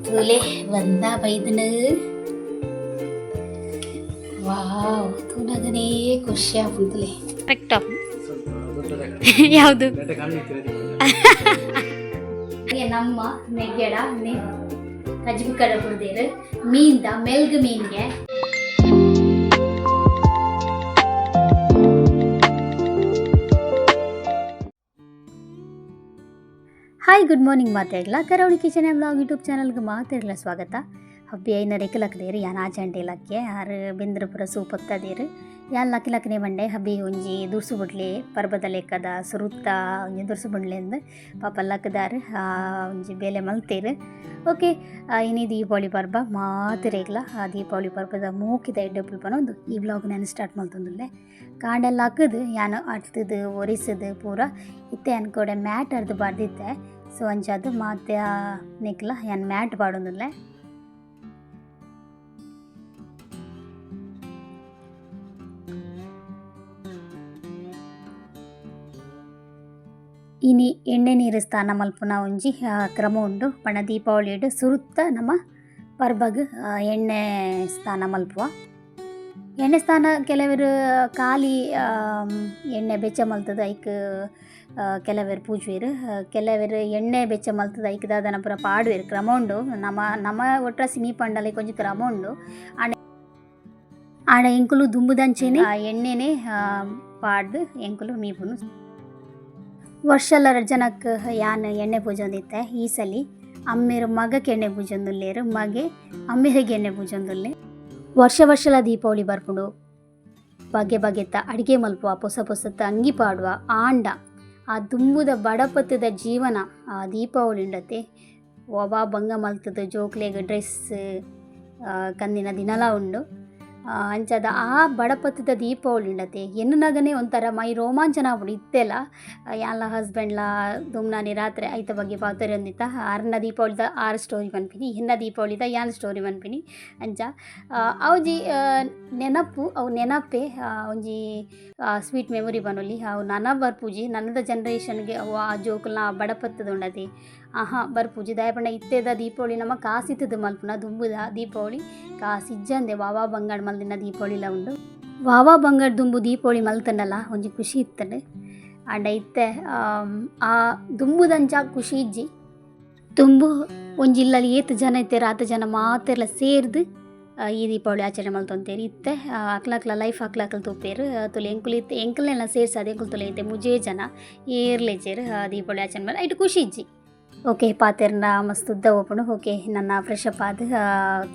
ತೂಲೆ ಬಂದ ಬೈದನು. ವಾವ್, ತೂನಗನೇ ಖುಷಿ ಆಪುಂಡು. ಕರೆಕ್ಟ್. ಯಾವುದು? ನಮ್ಮ ನೆಗ್ಗೆಡ ಕಜ್ಬು ಕಡಪುಡ್ದೇರು ಮೀನ್ದ ಮೆಲ್ಗ್ ಮೀನ್ಗೆ. ಹಾಯ್, ಗುಡ್ ಮಾರ್ನಿಂಗ್ ಮಾತಾಡ್ಲ. ಕರಾವಳಿ ಕಿಚನ್ ಬ್ಲಾಗ್ ಯೂಟ್ಯೂಬ್ ಚಾನಲ್ಗೆ ಮಾತಾಡ್ಲ ಸ್ವಾಗತ. ಹಬ್ಬಿ ಐನ ರೆಕ್ಕಲಕ್ಕದೇರು ಯಾನ್ ಆಚಂಟೆ ಇಲಾಖೆ ಆರು ಬೆಂದ್ರಪುರ ಸೂಪತ್ತದೇರು. ಯಾನ್ ಲಕ್ಕಿ ಲಕ್ಕನೆ ಬಂಡೆ ಹಬ್ಬಿ ಒಂಜಿ ದುರ್ಸು ಬುಡ್ಲೆ ಪರ್ಬದ ಲೆಕ್ಕದ ಸುರುತ್ತ ಒಂಜಿ ದುರ್ಸು ಬುಡ್ಲೆ ಅಂದ್ ಪಾಪ ಲಕ್ಕದಾರ್, ಒಂಜಿ ಬೇಲೆ ಮಲ್ತೇರು. ಓಕೆ, ಇನಿ ದೀಪಾವಳಿ ಪರ್ಬ ಮಾತೆರೆಗ್ಲ. ಆ ದೀಪಾವಳಿ ಪರ್ಬದ ಮೋಕಿದ ಎಡ್ಡೆಪ್ಪುಲು ಪನೊಂದು ಈ ವ್ಲಾಗ್ ನಾನು ಸ್ಟಾರ್ಟ್ ಮಲ್ತೊಂದುಲ್ಲೆ. ಕಾಂಡೆಲ್ಲ ಹಾಕುದು ಯಾನ್ ಅಟ್ತದು ಒರಿಸದು ಪೂರ ಇತ್ತೆ ಅನ್ಕೋಡೆ ಮ್ಯಾಟ್ ಅರ್ದು ಬಾರ್ದಿತ್ತೆ. ಸೊ ಅಂಚಾದ್ ಮಾತೆ ನಿಕ್ಲ ಯಾನ್ ಮ್ಯಾಟ್ ಪಾಡೊಂದುಲ್ಲೆ. ಇನಿ ಎಣ್ಣೆ ನೀರು ಸ್ನಾನ ಮಲ್ಪುನ ಒಂಜಿ ಕ್ರಮ ಉಂಡು. ಪಂಡ ದೀಪಾವಳಿಡ್ ಸುರುತ್ತ ನಮ ಪರ್ಬಗ್ ಎಣ್ಣೆ ಸ್ನಾನ ಮಲ್ಪುವ. ಎಣ್ಣೆ ಸ್ನಾನ ಕೆಲವರು ಖಾಲಿ ಎಣ್ಣೆ ಬೆಚ್ಚ ಮಲ್ತದ ಐಕ್ ಕೆಲವರು ಪೂಜುವೆರ್, ಕೆಲವರು ಎಣ್ಣೆ ಬೆಚ್ಚ ಮಲ್ತದ ಐಕ್ ದಾದನ ಪೂರ ಪಾಡುವೆರ್. ಕ್ರಮ ಉಂಡು. ನಮ ನಮ ಒಟ್ರಾಸಿ ಮೀಪಂಡಲ ಐಕ್ ಒಂಜಿ ಕ್ರಮ ಉಂಡು. ಆಂಡ ಆಂಡ ಎಂಕುಲು ದುಂಬುದಂಚೆನೆ ಎಣ್ಣೆನೆ ಪಾಡ್ದು ಎಂಕುಲು ಮೀಪುನು. ವರ್ಷಲ ರಡ್ಡ್ ಜನಕ್ ಯಾನ್ ಎಣ್ಣೆ ಪೂಜೊಂದಿತ್ತೆ. ಈ ಸಲಿ ಅಮ್ಮೆರ್ ಮಗಕ್ ಎಣ್ಣೆ ಪೂಜೊಂದುಲ್ಲೆರ್, ಮಗೆ ಅಮ್ಮೆರೆಗ್ ಎಣ್ಣೆ ಪೂಜೊಂದುಲ್ಲೆ. ವರ್ಷ ವರ್ಷಲ ದೀಪಾವಳಿ ಬರ್ಪುಂಡು, ಬಗೆ ಬಗೆತ ಅಡಿಗೆ ಮಲ್ಪುವ, ಪೊಸ ಪೊಸತ ಅಂಗಿ ಪಾಡುವ. ಆಂಡ ಆ ದುಂಬುದ ಬಡಪತ್ತದ ಜೀವನ ಆ ದೀಪಾವಳಿ ಉಂಡತೆ ಒವಾ ಬಂಗ ಮಲ್ತದ ಜೋಕ್ಲೆಗ್ ಡ್ರೆಸ್ ಕಂದಿನ ದಿನಲ ಉಂಡು. ಅಂಚಾದ ಆ ಬಡಪತ್ತದ ದೀಪಾವಳಿ ಉಂಡತೆ ಎನ್ನುನಗನೇ ಒಂಥರ ಮೈ ರೋಮಾಂಚನ ಆಪುಂಡು ಇತ್ತೆಲ. ಯಾನ್ಲ ಹಸ್ಬೆಂಡ್ಲ ದುಮ್ನಾನಿ ರಾತ್ರೆ ಐತ ಬಗ್ಗೆ ಪಾತೆರೊಂದಿತ್ತ. ಆರ್ನ ದೀಪಾವಳಿದ ಆರ್ ಸ್ಟೋರಿ ಪನ್ಪಿನಿ, ಎನ್ನ ದೀಪಾವಳಿದ ಯಾನ್ ಸ್ಟೋರಿ ಪನ್ಪಿನಿ. ಅಂಚ ಅವೊಂಜಿ ನೆನಪು, ಅವು ನೆನಪೆ ಒಂಜಿ ಸ್ವೀಟ್ ಮೆಮೊರಿ ಪನೊಲಿ. ಅವು ನನ ಬರ್ಪುಜಿ ನನದ ಜನ್ರೇಷನ್ಗೆ. ಅವು ಆ ಜೋಕುಲ್ನ ಬಡಪತ್ತದ ಉಂಡತೆ ಆಹಾ ಬರ್ಪುಜಿ. ದಾಯೆ ಪಂಡ ಇತ್ತೆದ ದೀಪಾವಳಿ ನಮ ಕಾಸಿತ್ತದ ಮಲ್ಪುನ, ದುಂಬುದ ದೀಪಾವಳಿ ಕಾಸ್ ಇಜ್ಜಂದೆ ವಾವಾ ಬಂಗಾಡ್ ಮಲ್ದಿನ ದೀಪಾವಳಿಲ ಉಂಡು. ವಾವಾ ಬಂಗಾಡ್ ದುಂಬು ದೀಪಾವಳಿ ಮಲ್ತಂಡಲ ಒಂಜಿ ಖುಷಿ ಇತ್ತಂಡ್. ಆಂಡ ಇತ್ತೆ ಆ ದುಂಬುದಂಚ ಖುಷಿ ಇಜ್ಜಿ. ದುಂಬು ಒಂಜಿ ಇಲ್ಲಲ್ ಏತ್ ಜನ ಇತ್ತೆರ್ ಆತ್ ಜನ ಮಾತೆರ್ಲ ಸೇರ್ದ್ ಈ ದೀಪಾವಳಿ ಆಚರಣೆ ಮಲ್ತೊಂತೆರ್. ಇತ್ತೆ ಅಕ್ಲಕ್ಲ ಲೈಫ್ ಅಕ್ಲಕ್ಲ ತೂಪೆರ್. ತುಲೆ ಎಂಕುಲು ಇತ್ತೆ ಎಂಕಲ್ನೆಲ್ಲ ಸೇರ್ಸಾದ್ ಎಂಕುಲು ತುಲೆ ಇತ್ತೆ ಮುಜೇ ಜನ ಏರ್ಲೆಜೆರ್ ದೀಪಾವಳಿ ಆಚರಣೆ ಮಲ್ ಐಟ್ ಖುಷಿ ಇಜ್ಜಿ. ಓಕೆ, ಪಾತೆರ್ನ ಮಸ್ತ್ ಉದ್ದ ಓಪುಂಡು. ಓಕೆ, ನನ್ನ ಫ್ರೆಶ್ ಅಪ್ ಆದ್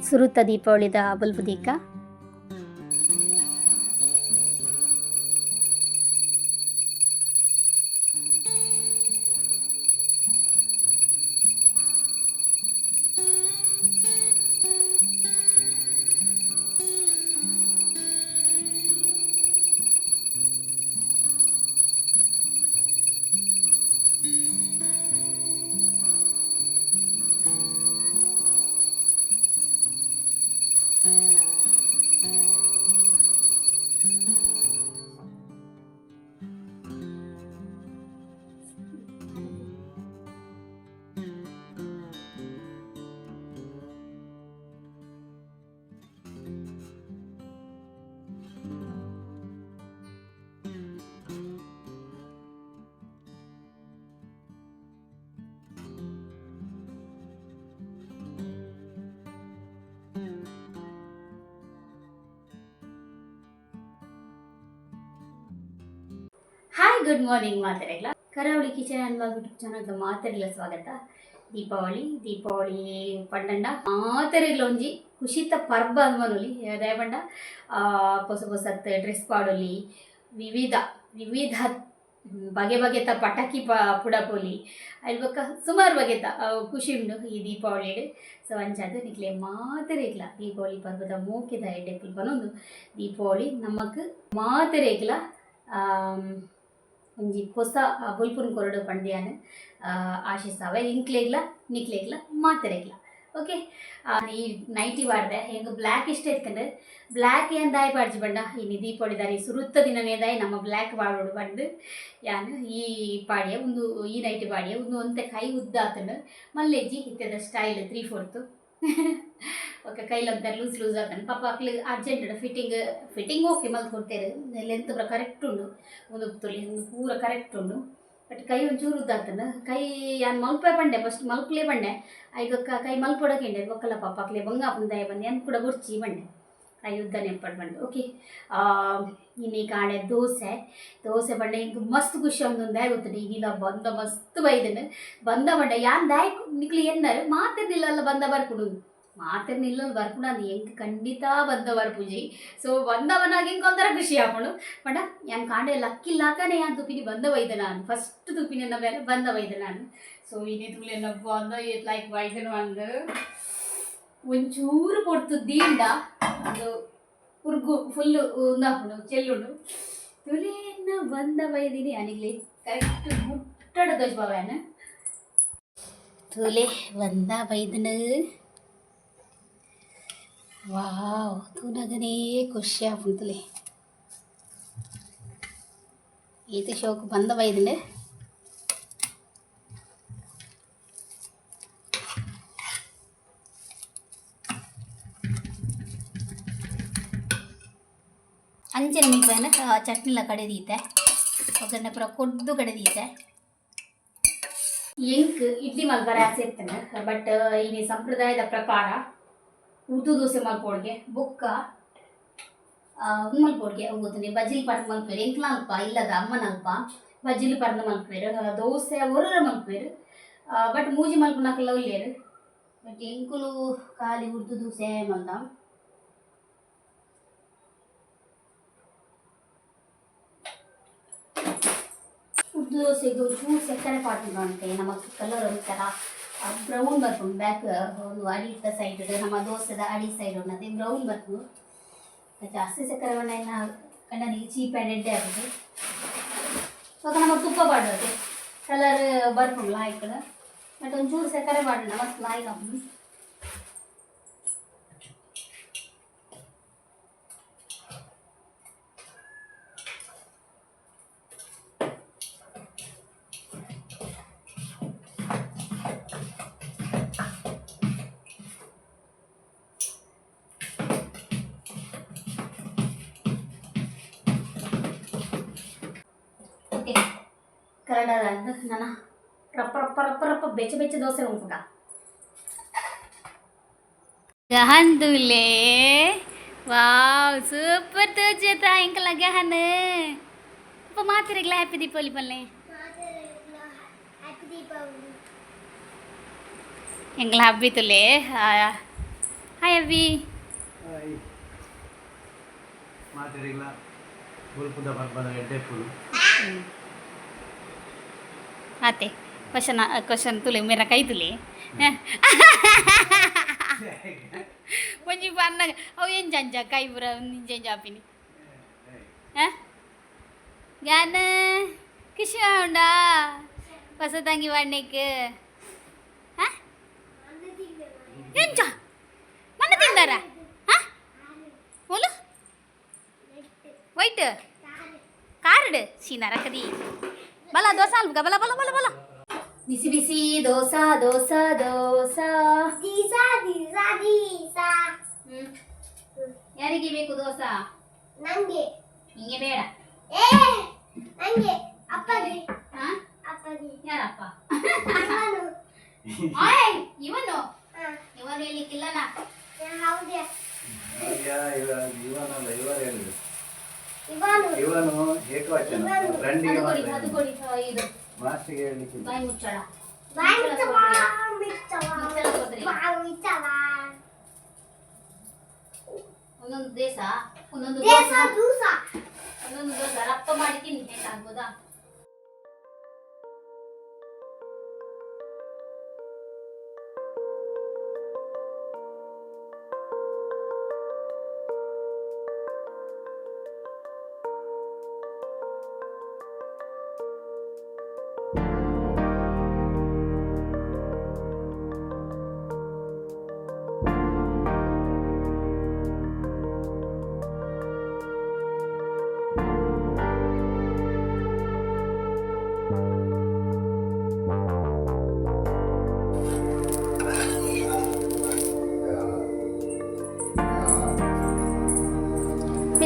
ಸುರುತ ದೀಪಾವಳಿದ ಬೊಲ್ಪು ದೀಕ. ಹಾಯ್, ಗುಡ್ ಮಾರ್ನಿಂಗ್ ಮಾತೆರೆಗ್ಲ. Karavali kitchen and vlog YouTube channel ಮಾತೆರೆಗ್ಲ ಸ್ವಾಗತ. ದೀಪಾವಳಿ, ದೀಪಾವಳಿ ಪಂಡಂಡ ಮಾತೆರೆಗ್ಲ ಒಂಜಿ ಖುಷಿತ ಪರ್ಬ ಅಂದ್ ದಾಯೆ ಪಂಡ ಪೊಸ ಪೊಸತ್ ಡ್ರೆಸ್ ಪಾಡೊಲಿ, ವಿವಿಧ ವಿವಿಧ ಬಗೆ ಬಗೆತ ಪಟಾಕಿ ಪುಡಪೊಲಿ, ಐಲ್ ಬೊಕ್ಕ ಸುಮಾರು ಬಗೆತ ಖುಷಿ ಉಂಡು ಈ ದೀಪಾವಳಿಡ್. ಸೊ ಅಂಚಾದ್ ನಿಕ್ಲೆ ಮಾತೆರೆಗ್ಲ ದೀಪಾವಳಿ ಪರ್ಬದ ಮೋಕೆದ ಎಡ್ಡೆಪ್ಪುಲು ಪನೊಂದು, ದೀಪಾವಳಿ ನಮಕ್ ಮಾತೆರೆಗ್ಲ ಒಂಜಿ ಪೊಸ ಬೊಲ್ಪುನು ಕೊರಡು ಪಂದ್ ಯಾನ್ ಆಶಿಸಾವೆ, ಎಂಕ್ಲೆಗ್ಲ ನಿಕ್ಲೆಗ್ಲ ಮಾತೆರೆಗ್ಲ. ಓಕೆ, ಈ ನೈಟಿ ಪಾಡ್ದೆ. ಎಂಕ್ ಬ್ಲ್ಯಾಕ್ ಇಷ್ಟ ಇತ್ತಂಡ್. ಬ್ಲ್ಯಾಕ್ ಏನ್ ದಾಯೆ ಪಾಡ್ಜಿ ಪಂಡ ಇನಿ ದೀಪಾವಳಿ ದಾನಿ ಸುರುತ್ತ ದಿನನೇ ದಾಯೆ ನಮ್ಮ ಬ್ಲ್ಯಾಕ್ ಪಾಡೊಡು ಪಂದ್ ಯಾನ್ ಈ ಪಾಡ್ಯೆ. ಉಂದು ಈ ನೈಟಿ ಪಾಡ್ಯೆ. ಉಂದು ಒಂತೆ ಕೈ ಉದ್ದ ಆತುಂಡು, ಮಲ್ಲೆಜ್ಜಿ. ಇತ್ತೆದ ಸ್ಟೈಲ್ 3/4. ಓಕೆ, ಕೈಲಂತ ಲೂಸ್ ಲೂಸ್ ಆತಂಡ್. ಪಾಪ ಅಕ್ಲು ಅರ್ಜೆಂಟ್ ಫಿಟ್ಟಿಂಗ್, ಫಿಟ್ಟಿಂಗ್ ಓಕೆ ಮಲ್ತ್ ಕೊಡ್ತೇರು. ಲೆಂತ್ ಪೂರ ಕರೆಕ್ಟ್ ಉಂಡು. ಉಂದು ತುಲಿ ಉಂದು ಪೂರ ಕರೆಕ್ಟ್ ಉಂಡು. ಬಟ್ ಕೈ ಒಂಚೂರು ಉದ್ದ ಆತಂಡ್. ಕೈ ಯಾನ್ ಮಲ್ಪೆ ಪಂಡೆ, ಫಸ್ಟ್ ಮಲ್ಪಲೇ ಪಂಡೆ. ಐಕ್ ಕೈ ಮಲ್ಪೊಡಕೇಂಡೆ. ಬೊಕ್ಕಲ ಪಾಪ ಅಕ್ಲೆ ಬಂಗ ಆಪುಂಡು ದಾಯೆ ಬಂದು, ಯಾನ್ ಕೂಡ ಬೊಡ್ಚಿ ಪಂಡೆ, ಕೈ ಉದ್ದನೆ ಇಪ್ಪಡ್ ಪಂಡ್. ಓಕೆ, ಇನಿ ಕಾಂಡೆ ದೋಸೆ. ದೋಸೆ ಪಂಡ ಎಂಕ್ ಮಸ್ತ್ ಖುಷಿ ಆವೊಂದುಂಡು. ದಾಯೆ ಗೊತ್ತುಂಡು? ಇನಿಲ ಬಂದ ಮಸ್ತ್ ಬೈದ್ಂಡ್. ಬಂದ ಪಂಡ ಯಾನ್ ದಾಯೆ ನಿಕ್ಲು ಎನ್ನರ್ ಮಾತೆರ್ನಿಲ್ಲಲ್ಲ ಬಂದ ಬರ್ಪುಂಡು. ಮಾತೆರ್ನಿಲ್ಲಲ್ ಬರ್ಪುಂಡು ಎಂಕ್ ಖಂಡಿತ ಬಂದ ಬರ್ಪುಜಿ. ಸೊ ಬಂದ ಬನ್ನಾಗ ಎಂಕ್ ಒಂಥರ ಖುಷಿ ಆಪುಂಡು. ಪಂಡ ಯಾನ್ ಕಾಂಡೆ ಲಕ್ಕಿಲ್ಲಾಕನೆ ಯಾನ್ ತೂಪಿನಿ ಬಂದ ಬೈದೆ. ನಾನು ಫಸ್ಟ್ ತೂಪಿನಿ ಎನ್ನ ಬೇಲೆ ಬಂದ ಬೈದೆ ನಾನು. ಸೊ ಇನಿ ತೂಲೆ ಬಂದ ಏತ್ ಲೈಕ್ ಬೈದೆನು ಅಂದ್. ಒಂಚೂರು ಪೊರ್ತು ದೀಂಡ ಅದು ಉರ್ಗು ಫುಲ್ ಉಂದಾಪುಂಡು, ಚೆಲ್ಲುಂಡು. ತುಲೇನ ಬಂದ ಬೈದಿನಿ ಅನಿಗ್ಲಿ ಕರೆಕ್ಟ್ ಮುಟ್ಟಡ ತೋಜ್ಪಾವ್ಯಾನ. ತೂಲೆ ಬಂದ ಬೈದನು. ವಾವ್, ತೂನಗನೇ ಖುಷಿ ಆಪುಂಡು. ತುಲೆ ಈತ್ ಶೋಕು ಬಂದ ಬೈದ್ಂಡ್. ಅಂಚನೆ ಮಿಲ್ಪೇನ ಚಟ್ನಿಲ ಕಡೆ ದೀತೆ, ಒಗ್ಗರಣೆ ಪೂರ ಕೊಡ್ದು ಕಡೆ ದೀತೆ. ಎಂಕ್ ಇಡ್ಲಿ ಮಲ್ಪರೆ ಆಸೆ ಇತ್ತಂಡ್. ಬಟ್ ಇನಿ ಸಂಪ್ರದಾಯದ ಪ್ರಕಾರ ಉರ್ದು ದೋಸೆ ಮಲ್ಪೊಡ್ಗೆ. ಬೊಕ್ಕ ಉಂದು ಮಲ್ಪೊಡ್ಗೆ, ಗೊತ್ತುಂಡಿ, ಬಜಿಲ್ ಪರ್ಂದ್ ಮಲ್ಪುವೆರ್. ಎಂಕ್ಲ ಅಲ್ಪ ಇಲ್ಲದ ಅಮ್ಮನ ಅಲ್ಪ ಬಜಿಲ್ ಪರ್ಂದ್ ಮಲ್ಪುವೆರ್. ದೋಸೆ ಒರೊರ ಮಲ್ಪುವೆರ್. ಬಟ್ ಮೂಜಿ ಮಲ್ಪುನಕುಲ್ಲ ಉಲ್ಲೆರ್. ಬಟ್ ಎಂಕುಲು ಖಾಲಿ ಉರ್ದು ದೋಸೆ ಮಲ್ದ. ಉರ್ದು ದೋಸೆಗ್ ಒಂಚೂರು ಸಕ್ಕರೆ ಪಾಡ್ಂಡ ನಮಕ್ ಕಲರ್ ಒಂಥರ ಬ್ರೌನ್ ಬರ್ಪುಂಡು. ಬ್ಯಾಕ್ ಒಂದು ಅಡಿತ ಸೈಡ್, ನಮ್ಮ ದೋಸೆದ ಅಡಿ ಸೈಡ್ ಉಂಡತೆ ಬ್ರೌನ್ ಬರ್ಪುಂಡು. ಜಾಸ್ತಿ ಸಕ್ಕರೆ ಬಣ್ಣ ಕಂಡನಿಗೆ ಚೀಪ್ ಆ್ಯಂಡ್ ಎಡ್ಡೆ ಆಪುಂಡು. ಬೊಕ ನಮ ತುಪ್ಪ ಪಾಡೊಡು, ಕಲರ್ ಬರ್ಪುಂಡು ಲಾಯ್ಕ್. ಬಟ್ ಒಂಚೂರು ಸಕ್ಕರೆ ಪಾಡ್ಂಡ ಮಸ್ತ್ ಲಾಯ್ಕ್ ಆಪುಂಡು. ಓಕೆ, ಕನ್ನಡ ನನ್ನ ರಪ್ಪ ರಪ್ಪ ರಪ್ಪ ರಪ್ಪ ಬೆಚ್ಚ ಬೆಚ್ಚ ದೋಸೆ ಉಂಟುಂಡ. ಗಹನ್ ತುಲೆ. ವಾವ್, ಸೂಪರ್ ತೋಜುತ ಎಂಕಲ ಗಹನ್. ಅಪ್ಪ ಮಾತಿರಗ್ಲ ಹ್ಯಾಪಿ ದೀಪಾವಳಿ ಪಲ್ಲೆ. ಹ್ಯಾಪಿ ದೀಪಾವಳಿ. ಎಂಕಲ ಹಬ್ಬಿ ತುಲೆ. ಹಾಯ್ ಅಬ್ಬಿ. ಹಾಯ್, ಮಾತೆರೆಗ್ಲ ಬೊಲ್ಪುದ ಪರ್ಬದ ಎಡ್ಡೆಪ್ಪುಲು. ಆತೆ, ಕ್ವಶನ್ ಕ್ವಶನ್ ತುಲೆ. ಮೇರ ಕೈ ತುಲೆ. ಒಂಜಿ ಪನ್ನಗ ಅವು ಎಂಚ ಅಂಚ ಕೈ ಪೂರ ಇಂಚ ಇಂಚ ಆಪಿನಿ. ಹಾಂ, ಗಾನ ಖುಷಿ ಉಂಡಾ ಹೊಸ ತಂಗಿ ಪಾಡ್ನೆಕ್? ಹಾಂ, ಎಂಚ ಮಣ್ಣು ತಿಂದಾರ? ಹಾಂ, ಓಲು ವೈಟ್ ಕಾರ್ಡ್ ಸೀನಾ ರಕದಿ. ಬಲ ದೋಸೆ ಅಲ್ಗ, ಬಲ ಬಲ ಬಲ ಬಲ. ಬಿಸಿ ಬಿಸಿ ದೋಸಾ ದೋಸಾ ದೋಸಾ. ದೀಸಾ ದೀಸಾ ದೀಸಾ. ಹ್ಮ್, ಯಾರಿಗೆ ಬೇಕು ದೋಸಾ? ನಂಗೆ. ನಿಂಗೆ ಬೇಡ. ಏ, ನಂಗೆ, ಅಪ್ಪಗೆ. ಹಾ? ಅಪ್ಪಗೆ. ಯಾರಪ್ಪ? ಇವನು. ಆಯ್, ಇವನು? ಹಾ. ಇವನು ಹೇಳಿಕ್ಕಿಲ್ಲನಾ? ಹೌದಾ? ಇವನಲ್ಲ, ಇವರು ಹೇಳಿದ್ರು. ಇವನು. ಇವನು ಏಕವಚನ. ಇವನು. ಫ್ರೆಂಡಿಗೆ. ಅದು ಕೊಡಿ, ಅದು ಕೊಡಿ. ಆ, ಇದು. ಮಾಸ್ಟಿಗೆ ಹೇಳಲಿಕ್ಕೆ. ಬಾಯಿ ಮುಚ್ಚಳ. ಬಾಯ್ ಮುಚ್ಚವಾ, ಮುಚ್ಚವಾ. ಮುಚ್ಚಳ ಕೊಡ್ರಿ. ಬಾಯ್ ಮುಚ್ಚವಾ. ಒಂದೊಂದು ದೇಶ ಒಂದೊಂದು ದೇಶ ದೋಸೆ. ದೂಸ. ಒಂದೊಂದು ದೋಸೆ ರಪ್ಪ ಮಾಡಿ ತಿನ್ನಿ, ಆಗ್ಬೋದಾ?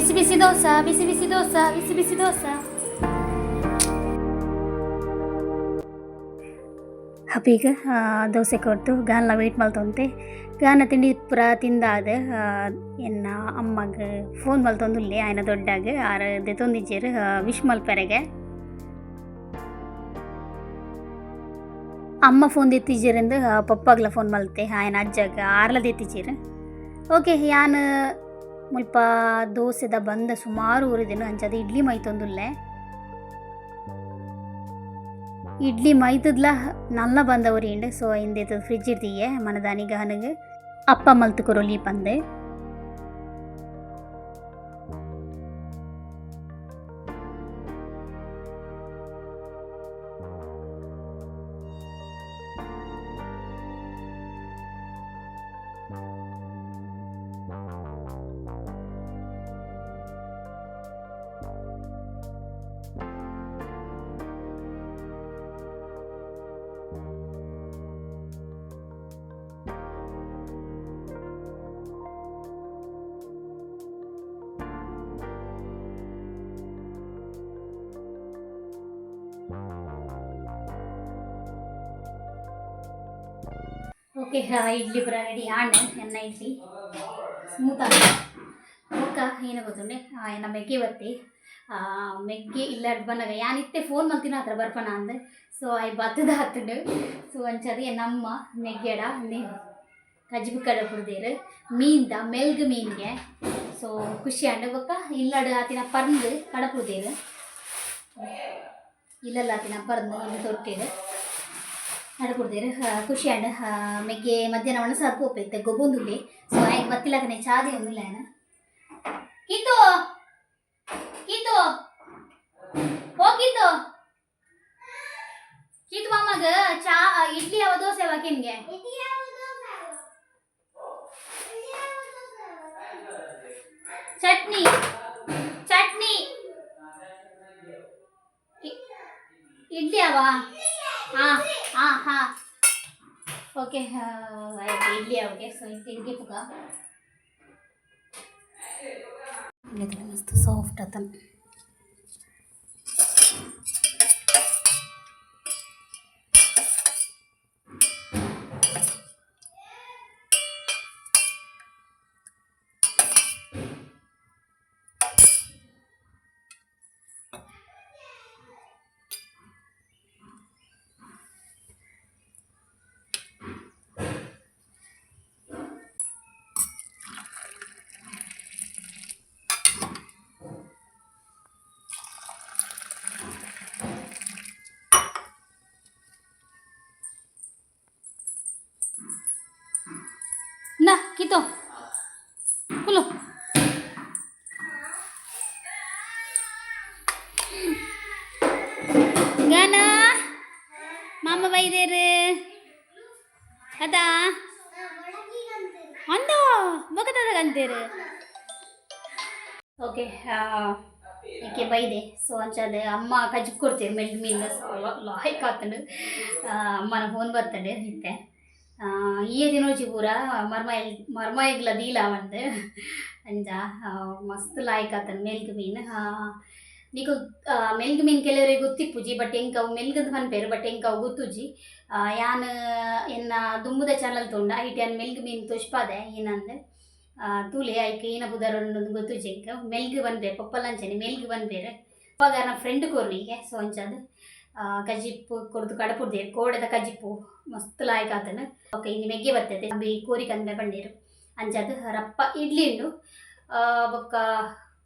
ಬಿಸಿ ಬಿಸಿ ದೋಸೆ, ಬಿಸಿ ಬಿಸಿ ದೋಸೆ, ಬಿಸಿ ಬಿಸಿ ದೋಸೆ. ಅಪ್ಪೀಗ ದೋಸೆ ಕೊಡ್ತು ಗಾನ್ಲ ವೆಯ್ಟ್ ಮಲ್ತೊಂತೆ. ಗಾನ ತಿಂಡಿ ಪೂರ ತಿಂದಾದ ಎನ್ನ ಅಮ್ಮಗ್ ಫೋನ್ ಮಲ್ತೊಂದುಲ್ಲೆ. ಆಯ್ನ ದೊಡ್ಡಾಗ ಆರ್ ದೆತೊಂದಿಜ್ಜೆರ್ ವಿಶ್ ಮಲ್ಪೆರೆಗೆ. ಅಮ್ಮ ಫೋನ್ ದೆತ್ತಿಜ್ಜೆರಿಂದ್ ಪಪ್ಪಗ್ಲ ಫೋನ್ ಮಲ್ತೆ, ಆಯ್ನ ಅಜ್ಜಗ್ ಆರ್ಲ ದೆತ್ತಿಜ್ಜೆರ್. ಓಕೆ, ಯಾನ್ ಮುಲ್ಪ ದೋಸೆದ ಬಂದ ಸುಮಾರು ಊರಿದೆನು ಅಂಚಾದ್ ಇಡ್ಲಿ ಮೈತೊಂದುಲ್ಲೆ. ಇಡ್ಲಿ ಮೈತದ್ಲ ನಲ್ಲ ಬಂದ ಉರಿಂಡು. ಸೊ ಇಂದೆತ್ ಫ್ರಿಜ್ ಇರ್ತಿಯೆ ಮನದಾನಿ ಗಹನಗ್ ಅಪ್ಪ ಮಲ್ತು ಕೊರೊಲಿ ಪಂದೆ. ಓಕೆ, ಇಡ್ಲಿ ಪೂರ ರೆಡಿ ಆಂಡ್. ಎನ್ನ ಇಡ್ಲಿ ಸ್ಮೂತ್ ಆಂಡ್. ಬೊಕ್ಕ ಏನು ಗೊತ್ತುಂಡೆ, ಎನ್ನ ಮೆಗ್ಗೆ ಬತ್ತಿ. ಮೆಗ್ಗೆ ಇಲ್ಲಡ್ ಬನ್ನಗ ಯಾನ್ ಇತ್ತೆ ಫೋನ್ ಮಲ್ತಿನ ಹತ್ರ ಬರ್ಪನ ಅಂದ್. ಸೊ I ಬತ್ತದ ಆತುಂಡು. ಸೊ ಅಂಚಾದ್ ಎನ್ನಮ್ಮ ಮೆಗ್ಗೆಡ ಕಜಿಪು ಕಡಪುಡ್ದೇರು ಮೀನ್ದ ಮೆಲ್ಗ್ ಮೀನ್ಗೆ. ಸೊ ಖುಷಿ ಆಂಡ್. ಬೊಕ್ಕ ಇಲ್ಲಡ್ ಆತಿನ ಪರ್ಂದ್ ಕಡಪುಡ್ದೇರು. ಇಲ್ಲಲ್ಲ ಆತಿನ ಪರ್ಂದ್ ಇನ್ನು ತೊಟ್ಟಿಡು ನಡಪುಡ್ದೇರು. ಖುಷಿ ಆಂಡ್. ಮೆಗ್ಗೆ ಮಧ್ಯಾಹ್ನ ಒಣಸಾದ್ ಪೋಪೆ ಇತ್ತೆ ಗೊಬ್ಬೊಂದುಲ್ಲೆ. ಸೊ ಆಯ್ಕೆ ಬತ್ತಿಲಕನೆ ಚಾದಿ ಒಂದುಲ್ಲೆ ಆಯನ. ಕೀತು, ಕೀತು, ಓ ಕೀತು, ಕೀತು ಮಾಮಗ ಚಾ ಇಡ್ಲಿ ಅವ ದೋಸೆ ಅವ ಕೆನ್ಗೆ? ಚಟ್ನಿ, ಚಟ್ನಿ, ಇಡ್ಲಿ ಅವ. ಹಾಂ ಹಾಂ ಹಾಂ, ಓಕೆ, ಇಡ್ಲಿ ಅವಗೆ. ಸೊ ಇಡ್ಲಿ ಪುಗ ಮಸ್ತ್ ಸಾಫ್ಟ್ ಆತನ. ನಾ ಕಿತೋ ಕುಲು ಗಾನ ಮಾಮ ಬೈದೇರು ಅದಾ ಅಂದ ಬೊಕದದ. ಓಕೆ, ಏಕೆ ಬೈದೆ. ಸೊ ಅಂಚಾದ ಅಮ್ಮ ಕಜ್ಜಿ ಕೊಡ್ತೀರಿ ಮೆಲ್ಗ್ ಮೀನ್. ಲಾಯ್ಕ್ ಆತಂಡು. ಅಮ್ಮನ ಫೋನ್ ಬರ್ತಂಡು ಇತ್ತೆ. ಈ ದಿನೋಜಿ ಪೂರ ಮರ್ಮ ಮರ್ಮಾಯಿಗ್ಲ ದೀಲ ಬಂದು ಅಂಚ ಮಸ್ತ್ ಲಾಯ್ಕ್ ಆತಂಡು ಮೆಲ್ಗ್ ಮೀನ್. ನಿಕುಲ್ ಮೆಲ್ಗ್ ಮೀನ್ ಕೆಲವರಿಗೆ ಗೊತ್ತಿಪ್ಪುಜಿ, ಬಟ್ ಎಂಕ್ ಅವು ಮೆಲ್ಗಂದ್ ಪನ್ಪೆರ್, ಬಟ್ ಎಂಕ್ ಅವು ಗೊತ್ತುಜಿ. ಯಾನ್ ಎನ್ನ ದುಂಬುದ ಚಾನಲ್ ತೂಂಡ ಐಟ್ ಯಾನ್ ಮೆಲ್ಗ್ ಮೀನ್ ತೋಜ್ಪಾದೆ ಏನಂದ್ ತೂಲೆ. ಐಕ್ ಏನ ಪುದರ್ ಉಂಡು ಗೊತ್ತುಜಿ ಎಂಕ್. ಮೆಲ್ಗ್ ಪನ್ಪೆರ್, ಪೊಪ್ಪಲ ಅಂಚನೆ ಮೆಲ್ಗ್ ಪನ್ಪೆರ್. ಅವಾಗ ನನ್ನ ಫ್ರೆಂಡ್ ಕೊರ್ನಿಗೆ. ಸೊ ಅಂಚಾದ್ ಕಜಿಪ್ಪು ಕೊರ್ದು ಕಡಪುಡ್ದೇರ್. ಕೋಡೆದ ಕಜಿಪ್ಪು ಮಸ್ತ್ ಲಾಯ್ಕ್ ಆತಂಡ್. ಓಕೆ, ಇನಿ ಮೆಗ್ಗೆ ಬರ್ತದೆ ಬಿ ಕೋರಿ ಕಂದೆ ಪಂಡೇರು. ಅಂಚಾದ್ ರಪ್ಪ ಇಡ್ಲಿ ಉಂಡು, ಬೊಕ್ಕ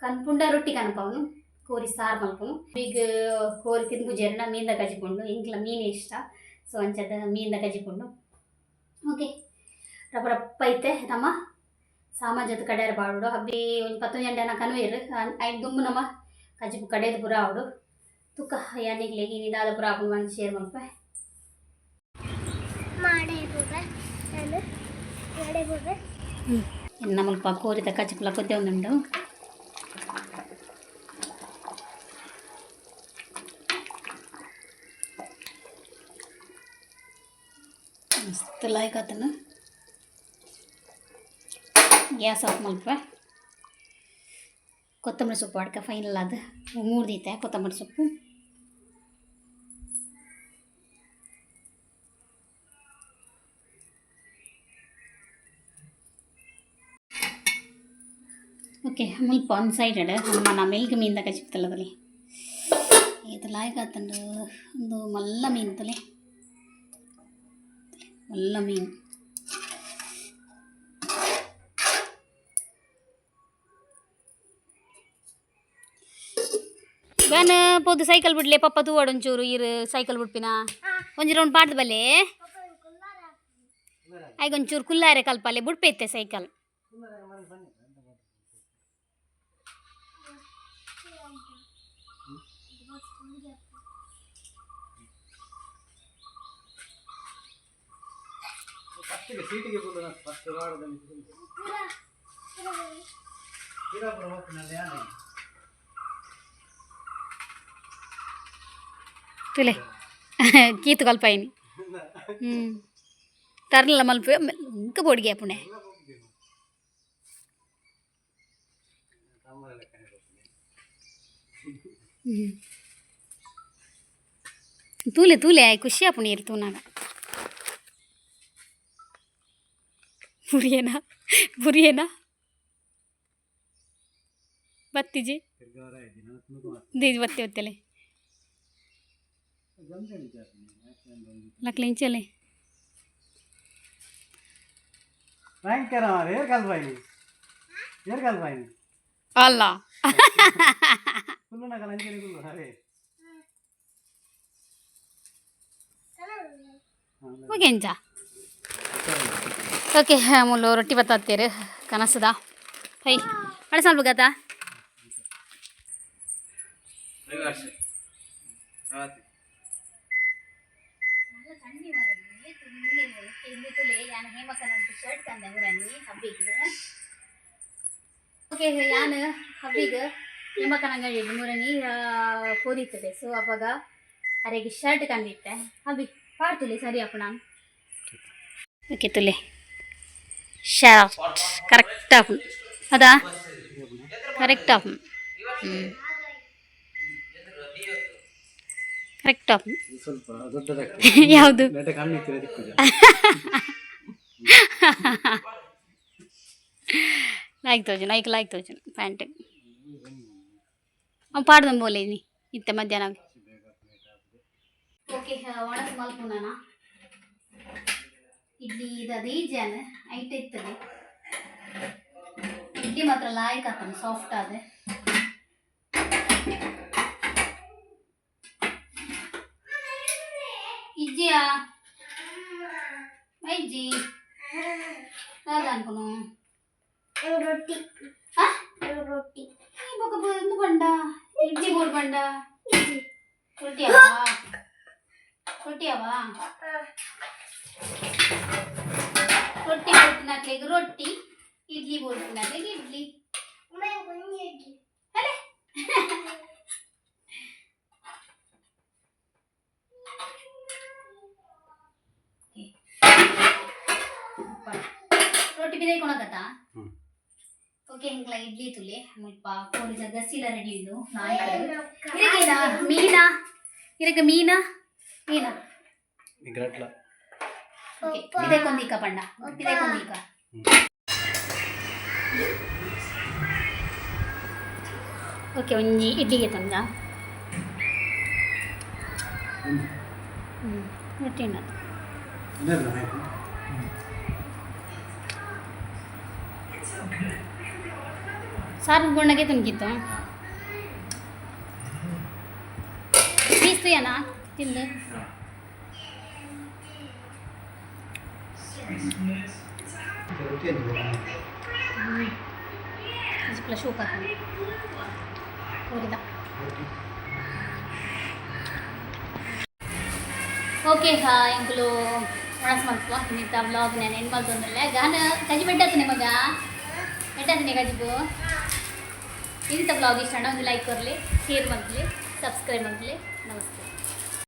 ಕನ್ಪುಂಡ ರೊಟ್ಟಿ ಕನಪವನು, ಕೋರಿ ಸಾರು ಮಲ್ಪುನು. ಬೀಗ್ ಕೋರಿ ತಿನ್ಪುಜೆರ್ನ ಮೀನ್ದ ಕಜಿಪುಂಡು. ಎಂಕ್ಲ ಮೀನು ಇಷ್ಟ. ಸೊ ಅಂಚಾದ್ ಮೀನ್ದ ಕಜಿಪುಂಡು. ಓಕೆ, ರಪ್ಪ ರಪ್ಪ ಐತೆ ನಮ್ಮ ಸಾಮಾನ್ ಜೊತೆ ಕಡೆಯರ್ ಪಾಡೋಡು. ಹಬ್ಬಿ ಒಂಜಿ ಪತ್ತೊಂಜಿ ಗಂಟೆ ಕನುವೇರು ಐದು ದುಂಬು ನಮ್ಮ ಕಜಿಪು ಕಡೆದು ಪೂರ ಆವಡು. ತುಕ್ಕ ಯಾನಿಗ್ಲೆಗ್ ಇನಿ ದಾದ ಪೂರ ಆಪುಂಡು ಪಂದ್ ಶೇರ್ ಮಲ್ಪೆ. ಎನ್ನ ಮುಲ್ಪ ಕೋರಿದ ಕಜಿಪುಲ ಕೊದ್ದೆ ಒಂದುಂಡು. ಮಸ್ತ್ ಲಾಯ್ಕ್ ಆತನ. ಗ್ಯಾಸ್ ಆಫ್ ಮಲ್ಪೆ. ಕೊತ್ತಂಬರಿ ಸೊಪ್ಪು ಅಡ್ಕ ಫೈನಲ್ ಅದು ಮೂರ್ದೀತೆ ಕೊತ್ತಂಬರಿ ಸೊಪ್ಪು. ಓಕೆ, ಮುಲ್ಪ ಒಂದು ಸೈಡ್ ಅಮ್ಮ ಮೆಲ್ಗ್ ಮೀನ್ದ ಕಜಿಪ್ತಲ್ಲದಲ್ಲಿ ಏತ್ ಲಾಯ್ಕ್ ಆತುಂಡು. ಒಂದು ಮಲ್ಲ ಮೀನು ತಲೆ, ಮಲ್ಲ ಮೀನು. ವ್ಯಾನ್ ಪೋದು ಸೈಕಲ್ ಬಿಡ್ಲೆ ಪಪ್ಪ ತೂವಡ್ ಒಂಚೂರು. ಇರು ಸೈಕಲ್ ಬಿಡ್ಪಿನ ಒಂಜಿ ರೌಂಡ್ ಪಾಡ್ದು ಬಲ್ಲೆ. ಐಗ್ ಒಂಚೂರು ಕುಲ್ಲಾರೆ ಕಲ್ಪಲೆ ಬುಡ್ಪೈತೆ ಸೈಕಲ್. ಫಸ್ಟಿಗೆ ಸೀಟಿಗೆ ಬಂದು ಫಸ್ಟ್ ವಾರದ ಹೋಗ್ತೀನಿ ಯಾರು. ತುಲೆ ಕೀತು ಕಲ್ಪಾಯಿನಿ. ತರ್ಲ ಮಲ್ಪ ಇಂಕ ಬೋಡಿಗೆ ಪುಣೆ. ತೂಲೆ ತೂಲೆ ಆಯ್ ಖುಷಿ ಆಪುಣಿ ಇರು ತೂನಾಗ. ಬುರಿಯೇನಾ ಬುರಿಯೇನಾ ಬತ್ತಿಜಿ these ಬತ್ತಿ ಬತ್ತಲೆ ಲಕ್ಲೆ ಇಂಚಲೆ. ಭಯಂಕರ ಏರ್ ಕಲ್ಪಾಯಿನಿ, ಏರ್ ಕಲ್ಪಾಯಿನಿ. ಅಲ್ಲ. ಕುಲ್ಲು ನಕಲ ಅಂಚನೆ ಕುಲ್ಲು ಅದೇ. ಓಕೆ ಇಂಚ. ಓಕೆ, ಮುಲ್ಲು ರೊಟ್ಟಿ ಬತ್ತಾತ್ತೀರು ಕನಸದ ಹೈ ಅಡ ಸ್ವಲ್ಪ ಗತಾ. ಓಕೆ, ಯಾನ್ ಹಬ್ಬಿಗೆ ಹೇಮಕ್ಕನ ಅಂಗಡಿ ಮುರಣಿ ಪೋದಿತ್ತದೆ. ಸೊ ಅವಾಗ ಅರೆಗೆ ಶರ್ಟ್ ಕಂದಿತ್ತೆ. ಅಬ್ಬಿ ಪಾಡ್ತುಲೆ ಸರಿ ಅಪ್ಪ ನಾನು. ಓಕೆ, ತುಲೆ ಶರ್ಟ್ ಕರೆಕ್ಟ್ ಆಪುಂಡು ಅದಾ, ಕರೆಕ್ಟ್ ಆಪುಂಡು. ಕರೆಕ್ಟ್ ಆಪುಂಡು. ಸ್ವಲ್ಪ ದೊಡ್ಡದಾಗ್ತದೆ. ಯಾವುದು? ನೆಟ ಕಮ್ಮಿ ಇತ್ತಿರ ದಿಕ್ಕುಜ. ಲಾಯ್ಕ್ ತೋಜುನು ಐಕ್, ಲಾಯ್ಕ್ ತೋಜುನು ಪ್ಯಾಂಟ್. ಅವು ಪಾಡ್ದಂ ಬೋಲೆ ನೀ ಇತ್ತೆ ಮಧ್ಯಾಹ್ನ. ಓಕೆ, ಒಣಸ್ ಮಲ್ಪುನಾನ ಇಡ್ಲಿ ಇದು ಅದೇ ಜಾನ ಐಟ್ ಇರ್ತದೆ. ಇಡ್ಲಿ ಮಾತ್ರ ಲಾಯ್ಕ್ ಆತನ ಸಾಫ್ಟ್ ಆದ. ಇಜ್ಜಿಯಾ ಇಜ್ಜಿ ದಾದ ಅನ್ಕೊನು? ರೊಟ್ಟಿ. ಹಾ? ರೊಟ್ಟಿ. ಈ ಬೊಕ ಒಂದು ಬಂಡ ಇಡ್ಲಿ ಬೋರ್ ಬಂಡ ರೊಟ್ಟಿ ಅವಾ, ರೊಟ್ಟಿ ಅವಾ. ರೊಟ್ಟಿ ಬೋರ್ಪಿನಾಕ್ಲೆಗ್ ರೊಟ್ಟಿ, ಇಡ್ಲಿ ಬೋರ್ಪಿನಾಕ್ಲೆಗ್ ಇಡ್ಲಿ. ಇಡ್ಲಿ. ಅಲೆ ರೊಟ್ಟಿ ಬಿದೆ ಕೊಣಕತ್ತ. ಓಕೆ, ಹಿಂಗ್ಲ ಇಡ್ಲಿ ತುಲೆ. ಮುಲ್ಪ ಕೋರಿದ ಗಸಿಲ ರೆಡಿ ಉಂಡು. ಇರಕೇನಾ ಮೀನಾ? ಇರಕ ಮೀನಾ ಮೀನಾ? ಗ್ರಟ್ಲ. ಓಕೆ, ಇದೇ ಕೊಂದಿಕ ಪಂಡ, ಇದೇ ಕೊಂದಿಕ. ಓಕೆ, ಒಂಜಿ ಇಡ್ಲಿಗೆ ತಂದ ರೊಟ್ಟಿ ಉಂಡದು. ಸಾರು ಗುಂಡಗೆ ತುನ್ಕಿತ್ತು ಪೀಸ್ ತುಯ್ಯನಾ ತಿಂದು. ರೊಟ್ಟಿ ಅಜ್ಪಲ ಶೋಕ ಕೋರಿದ. ಓಕೆ, ಎಂಕುಲು ಒಣಸ್ ಮಲ್ಪುವ. ಇನ್ನಿತ್ತ ವ್ಲಾಗ್ ನಾನು ಎಂಡ್ ಮಲ್ತೊಂದುಲ್ಲೆ. ಗಾನ ಕಜಿ ಬೆಟ್ಟಾತನೆ ಮಗ, ಬೆಟ್ಟಾತನೆ ಕಜಿಬು. ಇಂಥ ವ್ಲಾಗ್ ಇಷ್ಟ ಒಂದು ಲೈಕ್ ಕೊರಲಿ, ಶೇರ್ ಮಲ್ಪಲಿ, ಸಬ್ಸ್ಕ್ರೈಬ್ ಮಲ್ಪಲಿ. ನಮಸ್ತೆ.